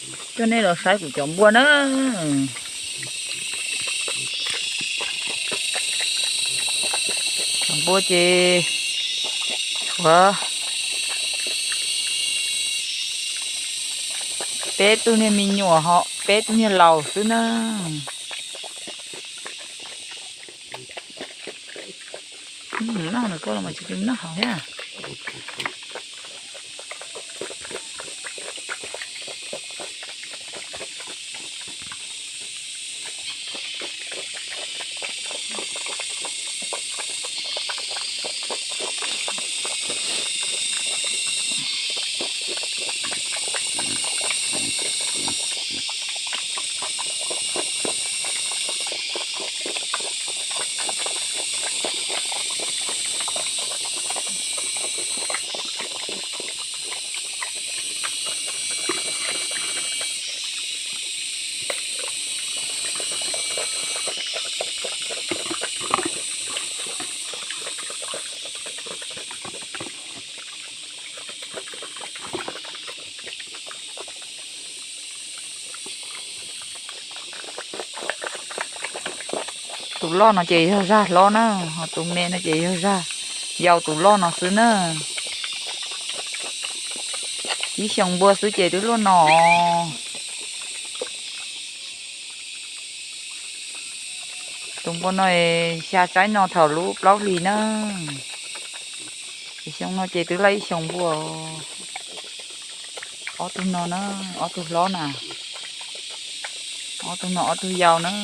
Coj nej los saib kuv cov npua na. Cov npua ces tshuav peb tug niag me nyuam ho peb tug niag laus xwb na. Noj no koj los mas tsis noj hauv thiab. Tus loj no ces yog zaj hlob na, ho tus me no ces yog zaj yau tus loj no xwb na. Ib xyoos npua xwb ces twb luaj no. Tus npua no xya tsaib no thaum lub plaub hlis na. Xyoo no ces twb laj ib xyoos npua. Ob tug no na, ob tug hlob na. Ob tug no ob tug yau na.